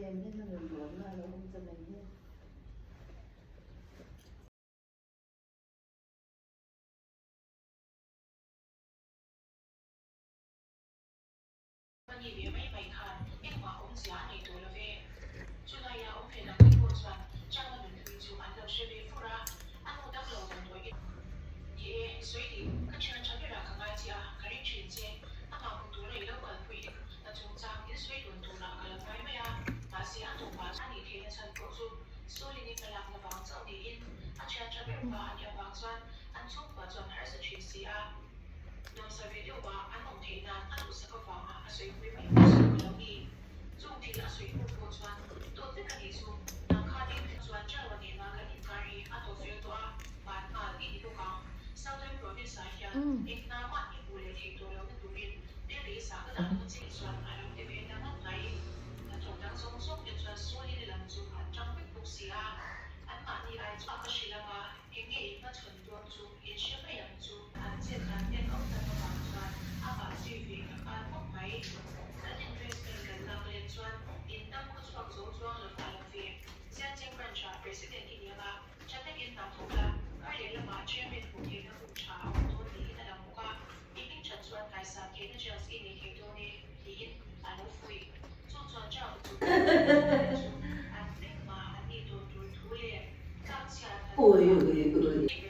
nen hian a rawn rawnna a lo awm ta mai hi. Ka ni ve mai mai khan engmah awmzia a nei tawh lo ve. Chulaia awm ve dang te pawh chuan Chana nunhlui chu an lo hre ve fur a, a nu dang lo damdawi in. Ni e, sawi dik, ka thian tha berah ka ngai che a, ka ring thin che. Amah hmu tura i lo kalpui in na chungchang in sawi dun turah ka lo ngai mai a, mahse a tawpah a nih theihna chhan pawh chu Solin-i hmalakna vang chauh niin a thian tha ber pa a nih avang chuan an chhungkua chuan harsa thin si a. Nuamsa ve deuh a an awm theih nan a duhsak avanga a sawipui mai pawh chu ka lo ni. Chung thil a sawi hnu pawh chuan dawt vek a nih chu nang khanin chuan Chau-a nena kan inkar hi a tawp fel tawh a, ban nghal i ni bawk ang. Southern Province ah hian eng hna mah i hmuh leh theih tawh lohna turin Delhi sa ka dah dawn che chuan a lo ti ve ta ngawt mai. Hnathawk dang zawng zawng te chuan Solin lam chu an tang vek bawk si a, anmahni ai chu a ka hrilh anga eng nge in hmachhawn dawn chu in hre mai ang chu. An chet dan en awm tak avang chuan amah zui ve ka nghal khawp mai. Kan investment kan lak let chuan in dam khaw chhuak zo chuang lo a lo ve. Siancheng branch ah president i ni anga tha takin hna thawk la, kar leh lamah chairman hmuh theihna hun tha a awm dawn niin a lang bawk a. I hming that chuan hnaisah theihna chance i nei thei dawn e, tiin a lo fuih. Chu chuan Chau chu chu an hming mah an nih dawn tur thu leh tlak chhiat an duh a.